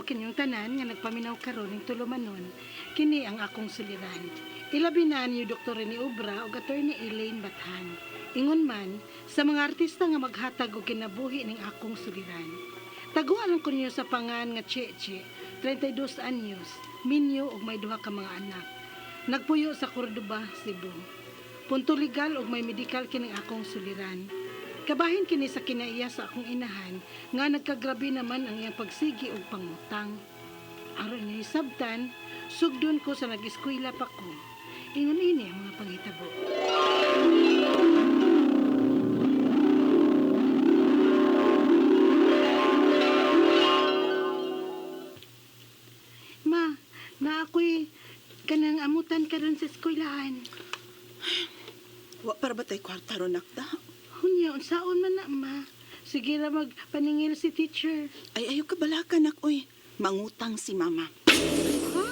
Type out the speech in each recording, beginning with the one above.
kinyong tanan nga nagpaminaw karon ning tulumanon, kini ang akong suliran. Ilabi na ni Dr. Rene Obra ug Attorney Elaine Bathan. Ingon man sa mga artista nga maghatag og kinabuhi ning akong suliran. Taguan lang ko ninyo sa pangan nga Cheche, 32 anyos, minyo ug may duha ka mga anak. Nagpuyo sa Cordoba, Cebu. Punto legal ug may medikal kining akong suliran. Kabahin kini sa kinaiya sa akong inahan nga nagkagrabe naman ang iyang pagsigi og pangutang. Aron niya hisabtan, sugdon ko sa nag-eskwela pa ko. Ingon ini ang mga panghitabo. Ma, na ako'y kanang amutan karon sa eskwelahan. Wa para ba tay kwarta ron nakda? Hunya, unsaon man na, ma. Sige ra magpaningil si teacher. Ay, ayaw ka balaka, nak, oy. Mangutang si mama. Ha?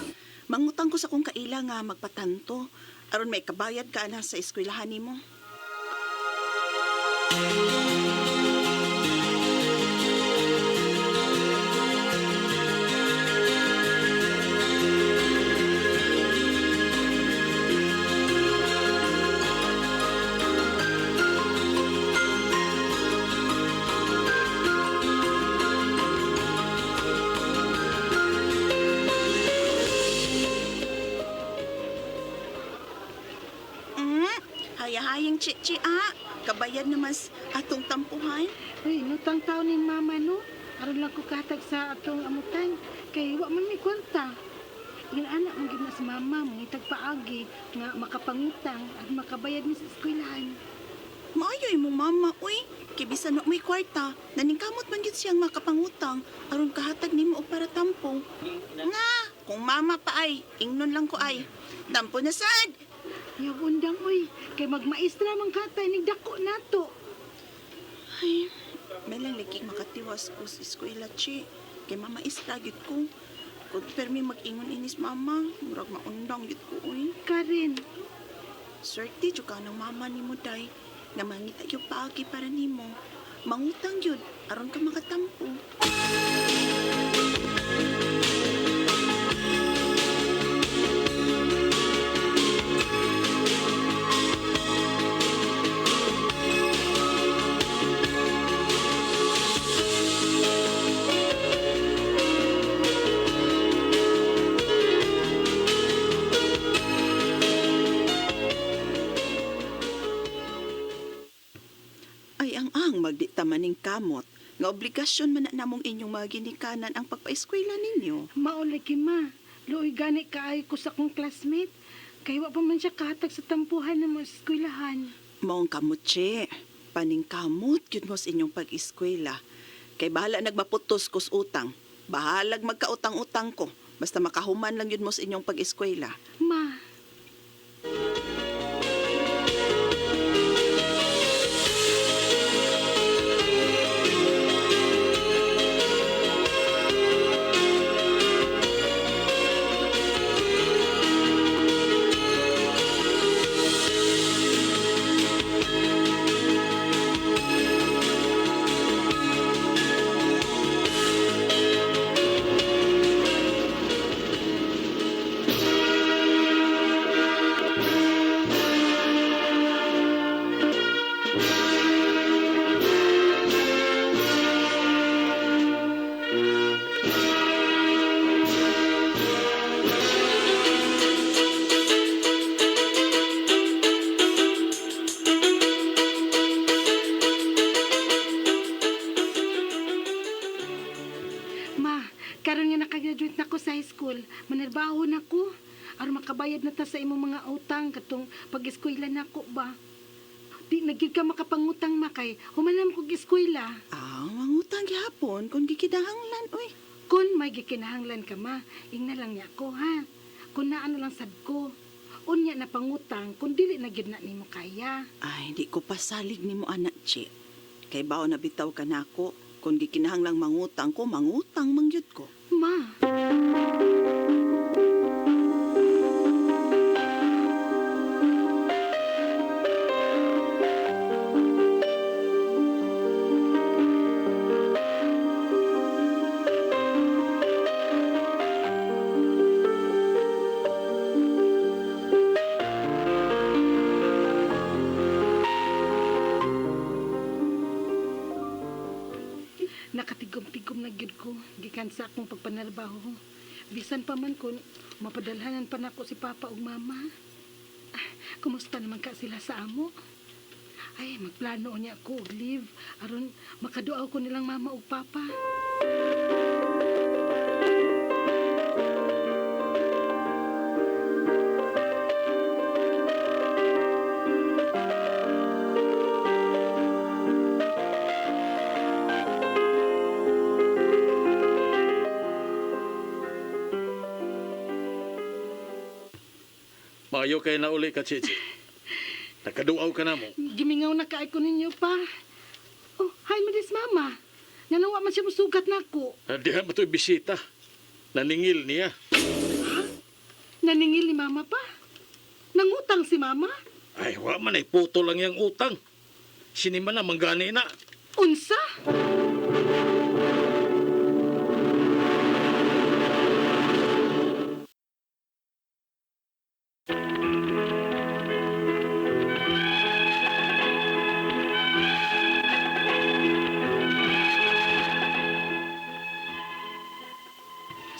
Mangutang ko sa kong kaila nga magpatanto. Aron may kabayad ka na sa eskwelahan nimo. Hayahayang chichi ah. Kabayad na mas atong tampuhan. Uy, nutang taon ning mama, no? Aron lang ko kahatag sa atong amutan. Kay wa man may kwarta. Yung anak mong gid na si mama, mangitag paagi nga makapangutang at makabayad ni sa eskwelahan. Maayo imong mama, uy. Kay bisan wa may kwarta, naningkamot man gyud siyang makapangutang aron kahatag nimo og para tampo. Nga, kung mama pa ay, ingnon lang ko ay. Tampo na sad. Yaw undang, uy. Kay magmaestra man katay ning dako nato. Ay, may lang lagi makatiwas ko sa eskwela, chi. Kay mama istra gyud ko. Kung permi mag-ingon inis mama, murag maundang gyud ko, uy. Karen, Swerte jud ka ng mama nimo day nga mangita gyud paagi para nimo. Mangutang gyud aron ka makatampo. Ay ang magdita maning kamot nga obligasyon man na namong inyong mga ginikanan ang pagpaeskwela ninyo. Mao lagi ma. Luoy gani kaayo ko sa akong classmate. Kay wa pa man siya kahatag sa tampuhan ng mga eskwelahan. Maong kamot, che. Paning kamot gyud mo sa inyong pag-eskwela. Kay bahala nagmaputos kus utang. Bahalag magkautang-utang ko. Basta makahuman lang yun mo sa inyong pag-eskwela. Ma, ma, karon nga nakagraduate na ko sa high school, manarbaho na ko. Aron makabayad na ta sa imong mga utang katong pag-eskwela nako ba. Di na gyud ka makapangutang ma kay human na ko eskwela. Ah, mangutang gihapon kung gikinahanglan, uy. Kung may gikinahanglan ka ma, ingna lang niya ko ha. Kung naa na lang sad ko. Unya na pangutang kung dili na gyud na nimo kaya. Ay, di ko pasalig nimo anak, che. Kay bao na bitaw ka nako. Kung gikinahanglang mangutang ko, mangutang mangyud ko. Ma, gyud ko gikan sa akong pagpanarbaho. Bisan pa man kun mapadalhanan pa nako si Papa ug Mama. Ah, kumusta naman ka sila sa amo? Ay, magplano unya ko og leave aron makaduaw ko nilang mama ug papa. Maayo kay na uli ka, Chichi. Nakaduaw ka na mo. Gimingaw na kaay ko ninyo pa. Oh, hi Madis Mama. Nanawa man siya musugat nako. Diha mo to'y bisita. Naningil niya. Naningil ni Mama pa. Nangutang si Mama. Ay, wa man ay puto lang yang utang. Sinima na, manggani na. Unsa?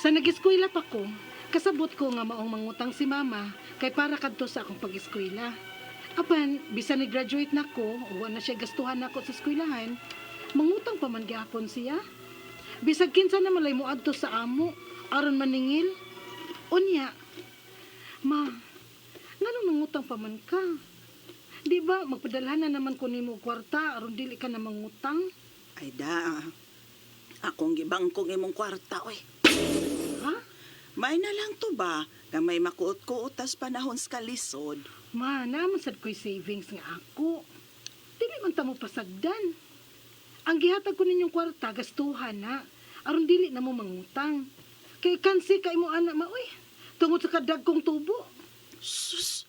Sa nag-eskwela pa ko, kasabot ko nga maong mangutang si mama kay para kadto sa akong pag-eskwela. Apan, bisan ni-graduate na ko, wa na siya gastuhan nako sa eskwelahan, mangutang pa man gihapon siya. Bisag kinsa na malay moadto sa amo, aron maningil. Unya, ma, nganong nangutang pa man ka? Di ba, magpadalhan na naman ko nimo og kwarta aron dili ka na mangutang? Ay da. Akong gibangkong imong kwarta oy. Ha? May na lang to ba nga may makuot-kuot tas panahon sa kalisod. Ma, naman sad ko'y savings nga ako. Dili man ta mo pasagdan. Ang gihatag ko ninyong kwarta, gastuhan na. Aron dili na mo mangutang. Kay kansi kay mo ana ma, uy. Tungod sa kadag kong tubo. Sus.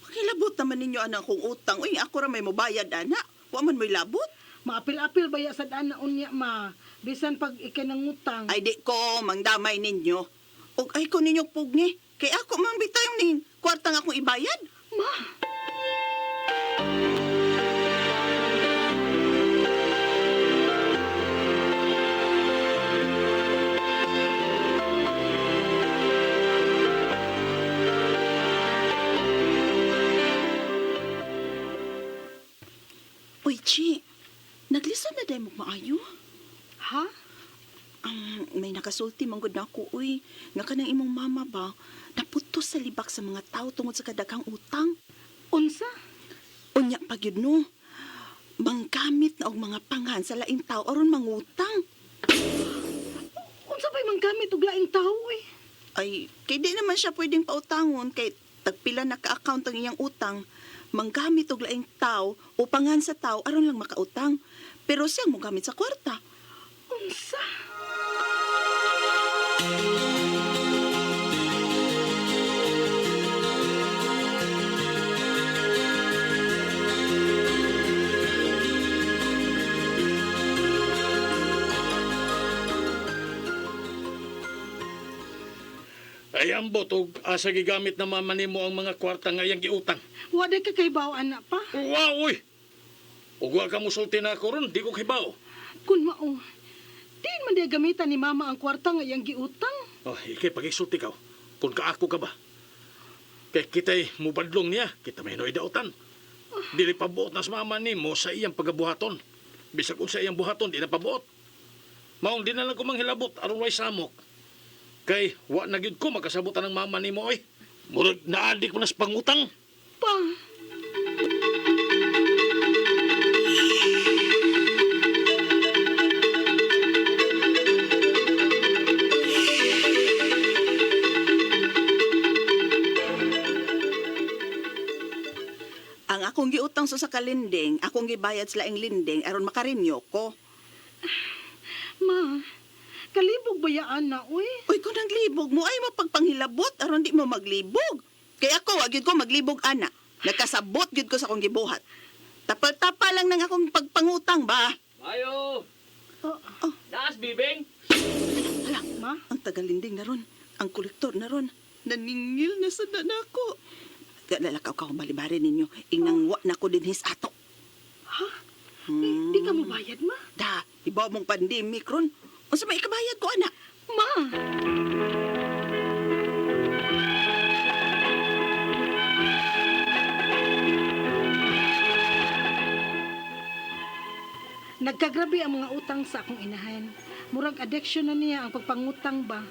Pakilabot naman ninyo anang akong utang. Uy, ako ra may mobayad ana. Wa man mo'y labot. Maapil-apil baya sad ana unya ma. Bisan pag ikay nangutang. Ay di ko mangdamay ninyo. Og ay ko ninyo pugni. Kay ako man bitay ning kwarta nga akong ibayad. Ma, Uy, Chi. Naglisod na day mo maayo. ha? May nakasulti man gud nako uy. Nga kanang imong mama ba naputos sa libak sa mga tao tungod sa kadaghang utang. Unsa? Unya pa gyud no. Manggamit na og mga panghan sa laing tao aron mangutang. Unsa pa'y manggamit og laing tao eh? Ay, kay di naman siya pwedeng pautangon kay tagpila na ka-account ang iyang utang. Manggamit og laing tao o pangan sa tao aron lang makautang. Pero siyang mogamit sa kwarta. Unsa? Ay, ambot, og asa gigamit na mama nimo ang mga kwarta nga iyang giutang. Wa day ka kay ana pa. Wow, uy! Ug wa ka musulti na ako ron, di ko kibaw. Kun mao, diin man day gamitan ni mama ang kwarta nga iyang giutang. Oh, ikay pag-isulti ka. Kung kaako ka ba? Kay kita'y mubadlong niya, kita may noy dautan. Dili pabuot na sa mama nimo sa iyang pagabuhaton. Bisag unsa iyang buhaton, di na pabuot. Maong di na lang ko manghilabot aron way samok. Kay wa na gyud ko makasabutan ng mama nimo oy. Murag naadik mo na sa pangutang. Pa, Ang akong giutang sa kalinding, akong gibayad sa laing linding aron makarinyo ko. ma, kalibog ba yaan na, uy? Uy, kung naglibog mo ay mapagpanghilabot aron di mo maglibog. Kay ako wa gyud ko maglibog ana. Nakasabot gyud ko sa akong gibuhat. Tapal-tapa lang nang akong pagpangutang ba. Mayo! Oh, Naas, bibing! Hala, ma, ang tagalinding na ron, ang kolektor na ron. Naningil na sa nako. Lalakaw ka kung balibari ninyo. Ingnang wa na ko din his ato. ha? Di, di ka mo bayad, ma? Da, ibaw mong pandemic ron. Unsa may ikabayad ko ana? Ma! Nagkagrabe ang mga utang sa akong inahan. Murag addiction na niya ang pagpangutang ba.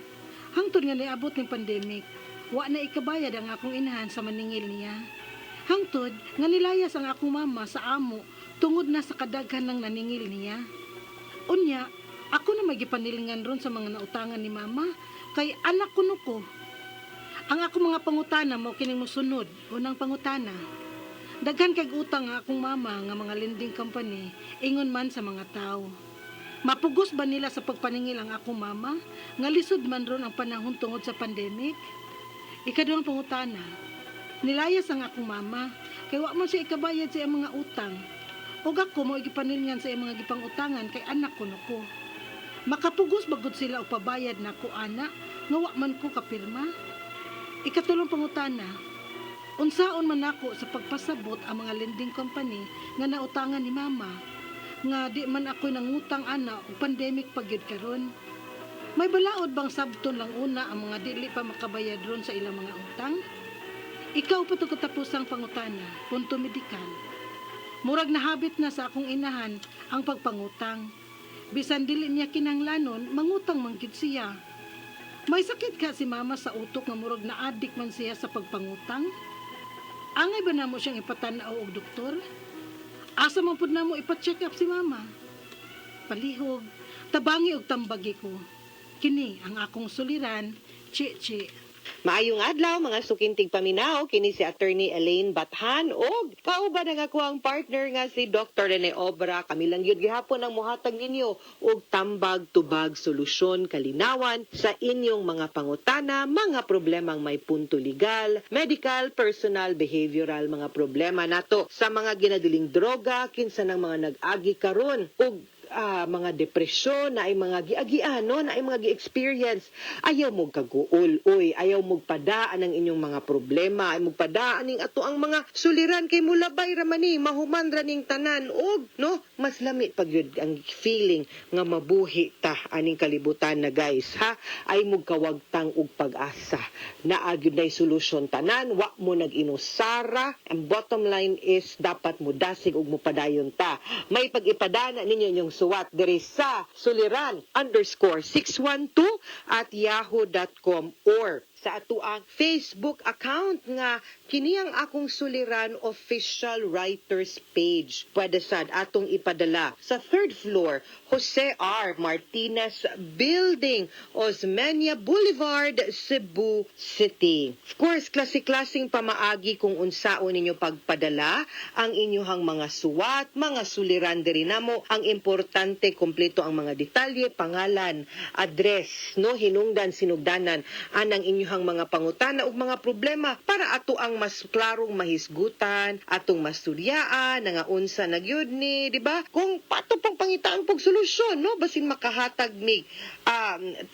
Hangtod nga niabot ng pandemic, wa na ikabayad ang akong inahan sa maningil niya. Hangtod nga nilayas ang akong mama sa amo tungod na sa kadaghan ng naningil niya. Unya, ako na may gipanilingan ron sa mga nautangan ni mama kay anak kuno ko. Ang ako mga pangutana mo kining mosunod, unang pangutana. Daghan kag utang ang akong mama nga mga lending company ingon man sa mga tao. Mapugos ba nila sa pagpaningil ang akong mama nga lisod man ron ang panahon tungod sa pandemic? Ikaduhang pangutana. Nilayas ang akong mama kay wa man siya ikabayad sa iyang mga utang. Ug ako mo gipanilingan sa iyang mga gipangutangan kay anak kuno ko. Makapugos ba gud sila og pabayad nako ana nga wa man ko kapirma? Ikatulong pangutana, unsaon man nako sa pagpasabot ang mga lending company nga nautangan ni mama nga di man ako nangutang ana og pandemic pa gyud karon. May balaod bang sabton lang una ang mga dili pa makabayad ron sa ilang mga utang? Ikaw pa to katapusang pangutana, punto medikal. Murag nahabit na sa akong inahan ang pagpangutang. Bisan dili niya kinanglanon, mangutang man gyud siya. May sakit ka si mama sa utok nga murag na-addict man siya sa pagpangutang? Angay ba namo siyang ipatan-aw og doktor? Asa man pud namo ipa-check up si mama? Palihog, tabangi og tambagi ko. Kini ang akong suliran, Chi-chi. Maayong adlaw mga suking tigpaminaw, kini si Attorney Elaine Bathan og kauban ang akoang partner nga si Dr. Rene Obra. Kami lang gyud gihapon ang mohatag ninyo og tambag tubag solusyon kalinawan sa inyong mga pangutana, mga problemang may punto legal, medical, personal, behavioral, mga problema nato sa mga ginadiling droga, kinsa ng mga nag-agi karon og mga depresyon na ay mga giagian, no, na ay mga gi-experience. Ayaw mo kaguol, uy, ayaw mo padaan ang inyong mga problema, ayaw mo padaan ning ato ang mga suliran kay mulabay ra man ni, mahuman ra ning tanan og no, mas lami pag yun ang feeling nga mabuhi ta aning kalibutan na, guys, ha. Ay mo kawagtang og pag-asa. Naa gyud nay solusyon tanan, wa mo nag-inusara. Ang bottom line is dapat mo dasig ug mopadayon ta. May pag-ipadana ninyo inyong suwat diri sa suliran_612@yahoo.com or sa atoang Facebook account nga kini ang Akong Suliran Official Writers Page. Pwede sad atong ipadala sa third floor, Jose R. Martinez Building, Osmeña Boulevard, Cebu City. Of course, klase-klaseng pamaagi kung unsaon ninyo pagpadala ang inyong mga suwat, mga suliran diri namo. Ang importante, kompleto ang mga detalye, pangalan, address, no, hinungdan, sinugdanan anang inyong mga pangutana ug mga problema para ato ang mas klarong mahisgutan, atong mastudyaan nga unsa na gyud ni, di ba? Kung pato pang pangitaan pog solusyon, no, basin makahatag mig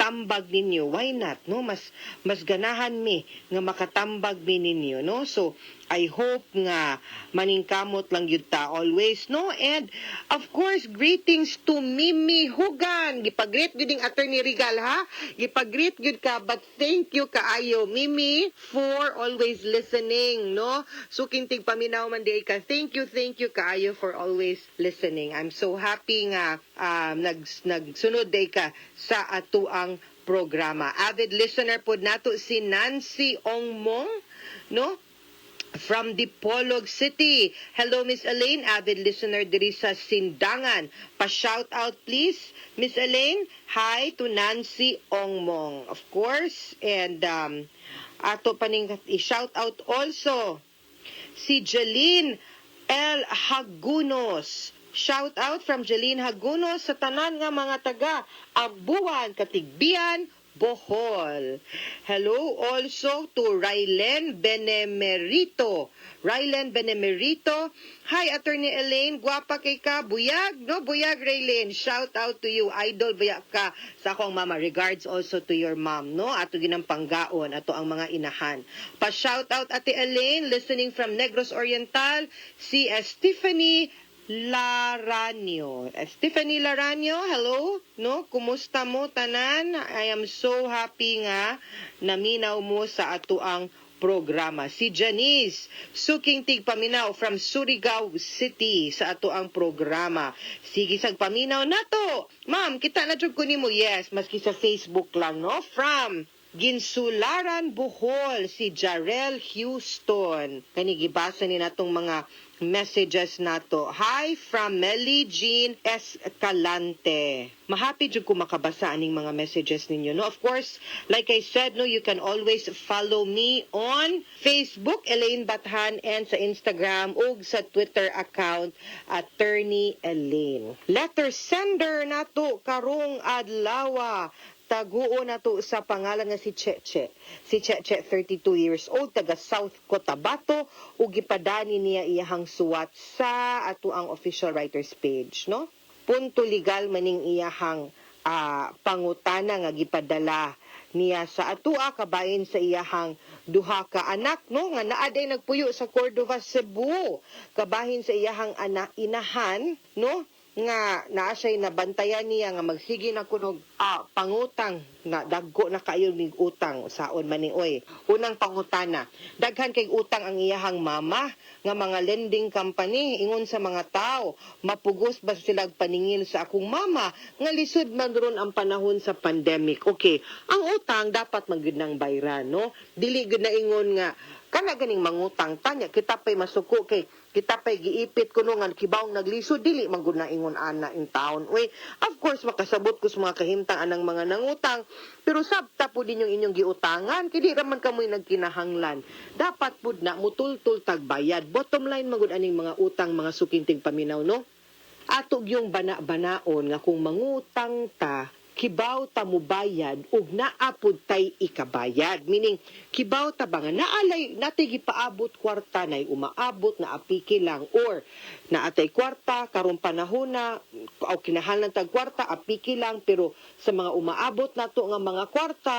tambag ninyo, why not, no? Mas mas ganahan mi nga makatambag mi ninyo, no? So I hope nga maningkamot lang gyud ta always, no? And of course, greetings to Mimi Hugan. Gipag-greet gyud ning Attorney Regal, ha. Gipag-greet gyud ka, but thank you kaayo, Mimi, for always listening, no? Suking tigpaminaw man diay ka. Thank you, thank you kaayo for always listening. I'm so happy nga nagsunod diay ka sa atuang programa. Avid listener pod nato si Nancy Ongmong, no? From Dipolog City. Hello, Miss Elaine, avid listener diri sa Sindangan. Pa-shout out please, Miss Elaine. Hi to Nancy Ongmong, of course. And ato paning i-shout out also si Jeline L. Hagunos. Shout out from Jeline Hagunos sa tanan nga mga taga Ambuan, Katigbian, Bohol. Hello also to Rylen Benemerito. Rylen Benemerito. Hi, Attorney Elaine. Guwapa kay ka. Buyag, no? Buyag, Rylen. Shout out to you. Idol, buyag ka sa akong mama. Regards also to your mom, no? Ato ginang panggaon. Ato ang mga inahan. Pa-shout out, Ate Elaine. Listening from Negros Oriental. Si Stephanie Laranio. Stephanie Laranio, hello. No, kumusta mo tanan? I am so happy nga naminaw mo sa atoang programa. Si Janice, suking tigpaminaw from Surigao City sa atoang programa. Sige sag paminaw nato. Ma'am, kita na jud ko nimo. Yes, maski sa Facebook lang, no? From Ginsularan, Bohol, si Jarel Houston. Kani gibasa ni natong mga messages nato. Hi from Melly Jean Escalante. Mahappy jud ko makabasa aning mga messages ninyo. No, of course, like I said, no, you can always follow me on Facebook, Elaine Bathan, and sa Instagram ug sa Twitter account, Attorney Elaine. Letter sender nato karong adlaw, taguo nato sa pangalan nga si Cheche. Si Cheche, 32 years old, taga South Cotabato, ug gipadani niya iyahang suwat sa atoang official writers page, no? Punto legal maning iyahang pangutana nga gipadala niya sa atua kabahin sa iyahang duha ka anak, no, nga naa day nagpuyo sa Cordova, Cebu, kabahin sa iyahang anak inahan, no, nga naa siya'y nabantayan niya nga magsige na kunog pangutang nga dagko na kaayo mig utang. Saon man ni oy? Unang pangutana, daghan kay utang ang iyahang mama nga mga lending company. Ingon sa mga tao, mapugos ba sila paningil sa akong mama nga lisod man ron ang panahon sa pandemic? Okay, ang utang dapat man gyud nang bayran, no? Dili gyud na ingon nga kana ganing mangutang tanya kita pay masuko kay kita pay giipit kuno nga kibawong naglisod. Dili man gud na ingon ana in town uy. Of course, makasabot ko sa mga kahimtang anang mga nangutang, pero sabta pud ninyong inyong giutangan kay di ra man kamoy nagkinahanglan. Dapat pud na mutultul tagbayad. Bottom line man gud aning mga utang, mga suking tigpaminaw, no, ato gyung bana-banaon nga kung mangutang ta, kibaw ta mubayad ug naa pud tay ikabayad, meaning kibaw ta ba nga naalay natay gipaabot kwarta, nay umaabot na apiki lang, or naatay kwarta karong panahon na o kinahanglan tag kwarta, apiki lang, pero sa mga umaabot nato nga mga kwarta,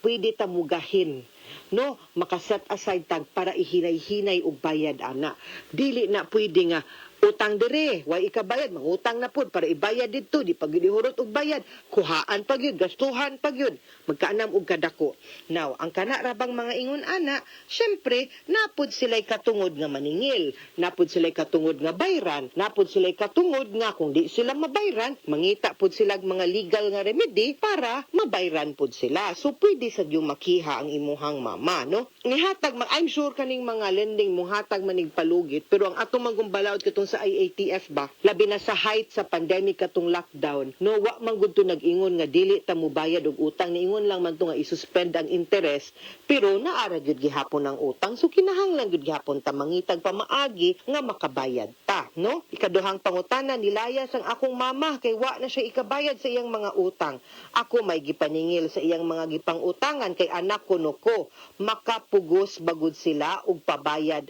pwede ta mugahin, no, makaset aside tag para ihinay-hinay og bayad ana. Dili na pwede nga utang dire, way ikabayad, mangutang na pud para ibayad didto, di pag ihurot og bayad, kuhaan pa gyud, gastuhan pa gyud, magkaanam og kadako. Now, ang kana ra bang mga ingon ana, syempre napud sila'y katungod nga maningil, napud sila'y katungod nga bayran, napud sila'y katungod nga kung di sila mabayran, mangita pud sila mga legal nga remedy para mabayran pud sila. So pwede sa yung makiha ang imuhang mama, no? Nihatag, I'm sure kaning mga lending muhatag manig palugit, pero ang atong manggumbalawd katong sa IATF ba, labi na sa height sa pandemic katong lockdown, no, wa man gud to nag-ingon nga dili ta mubayad og utang. Niingon lang man to nga i-suspend ang interest, pero naara gyud gihapon ang utang. So kinahanglan gyud gihapon ta mangitag pamaagi nga makabayad ta, no? Ikaduhang pangutana, nilayas ang akong mama kay wa na siya ikabayad sa iyang mga utang. Ako may gipaningil sa iyang mga gipang-utangan kay anak ko no ko. Makapugos bagud sila og pabayad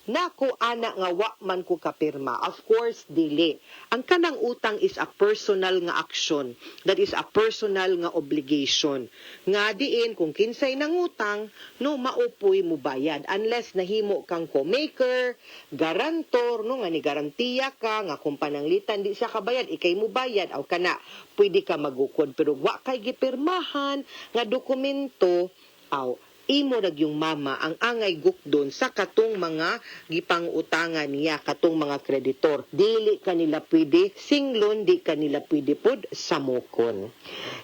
nako ana nga wa man ko kapirma? Of course, dili. Ang kanang utang is a personal nga action. That is a personal nga obligation. Nga diin kung kinsay nangutang, no, maupoy mo bayad unless nahimo kang co-maker, garantor, no, nga ni garantiya ka nga kung pananglitan di siya kabayad, ikay mo bayad aw kana pwede ka magukod, pero wa kay gipirmahan nga dokumento, aw imo ra yung mama ang angay gukdon sa katong mga gipangutangan niya, katong mga kreditor. Dili kanila pwede singlon, di kanila pwede pod samukon.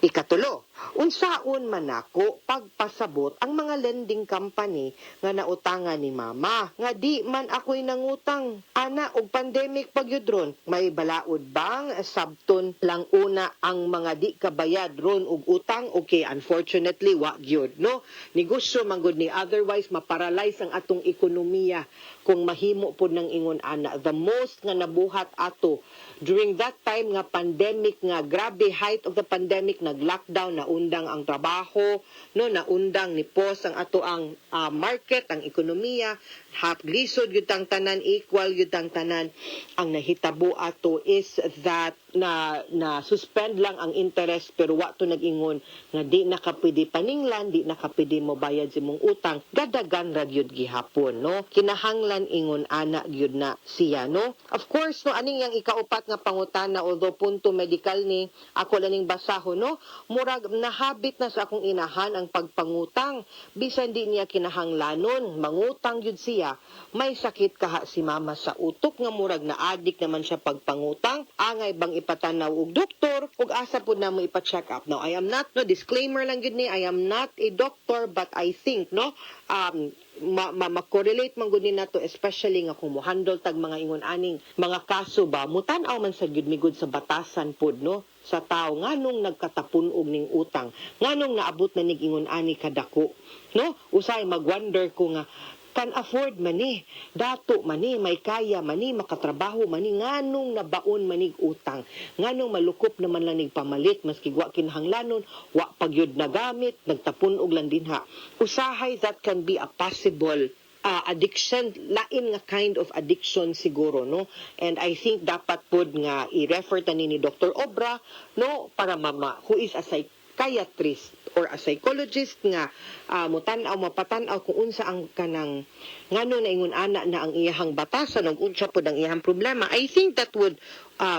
Ikatulo, unsaon man nako pagpasabot ang mga lending company nga nautangan ni mama nga di man ako'y nangutang ana og pandemic pagyud ron? May balaod bang sabton lang una ang mga di kabayad ron og utang? Okay, unfortunately wa gyud, no? Negosyo man gud ni, otherwise maparalyze ang atong ekonomiya kung mahimo pod ng ingon ana. The most nga nabuhat ato during that time nga pandemic, nga grabe height of the pandemic, nag-lockdown, naundang ang trabaho, no, naundang ni pause ang ato ang market, ang ekonomiya, hap lisod gyud ang tanan, equal gyud ang tanan. Ang nahitabo ato is that na na suspend lang ang interest, pero wa to nag-ingon nga di na ka pwede paninglan, di na ka pwede mo bayad sa imong utang. Gadagan ra gyud gihapon, no? Kinahanglan ingon ana gyud na siya, no? Of course, no, aning yang ikaupat nga pangutana, although punto medical ni, ako lang ning basahon, no? Murag nahabit na sa akong inahan ang pagpangutang bisan di niya kinahanglanon, mangutang gyud siya. May sakit kaha si mama sa utok nga murag na addict naman siya pagpangutang. Angay bang ipatanaw og doktor ug asa pud namo ipa-check up? Now, I am not, no, disclaimer lang gyud ni, I am not a doctor, but I think, no, ma-correlate man gud ni nato, especially nga kung mo-handle tag mga ingon aning mga kaso ba, mutan-aw man sa gyud migud sa batasan pod, no, sa tao, nganong nagkatapon og ning utang, nganong naabot na nig ingon ani kadako, no? Usay magwonder ko nga can afford man ni, dato man ni, may kaya man ni, makatrabaho man ni, nganong nabaon manig utang, nganong malukop naman lang nig pamalit maski wa kinahanglanon, wa pagyud nagamit, nagtapon og lang dinha. Usahay that can be a possible addiction, lain nga kind of addiction siguro, no? And I think dapat pod nga i-refer tani ni Dr. Obra, no, para mama who is a psychiatrist or a psychologist nga mutan-aw, mapatan-aw kung unsa ang kanang ngano na ingon ana na ang iyahang batasan ug unsa pod ang iyahang problema. I think that would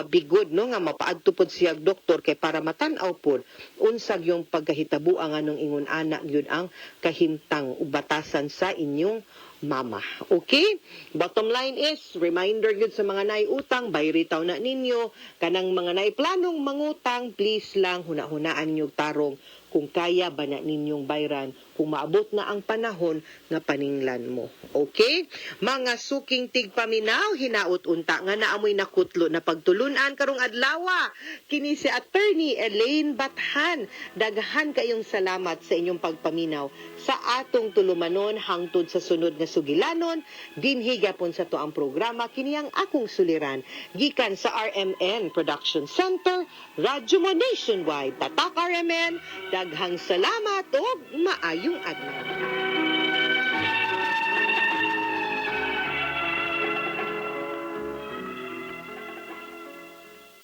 be good, no, nga mapaadto pod siya og doktor kay para matan-aw pod unsa yung pagkahitabo nganong ingon ana gyud ang kahimtang ug batasan sa inyong mama. Okay? Bottom line is, reminder gyud sa mga naiutang, bayri taw na ninyo. Kanang mga naiplanong mangutang, please lang huna-hunaan ninyo tarong kung kaya ba na ninyong bayran kung maabot na ang panahon nga paninglan mo. Okay? Mga suking tigpaminaw, hinaut unta nga naamoy nakutlo na pagtulunan karong adlawa. Kini si Attorney Elaine Bathan. Daghan kayong salamat sa inyong pagpaminaw sa atong tulumanon hangtod sa sunod nga sugilanon dinhi gyapon sa tuang programa, kini ang akong suliran, gikan sa RMN Production Center, Radyo Mo Nationwide. Tatak RMN. Daghang salamat ug maayong adlaw.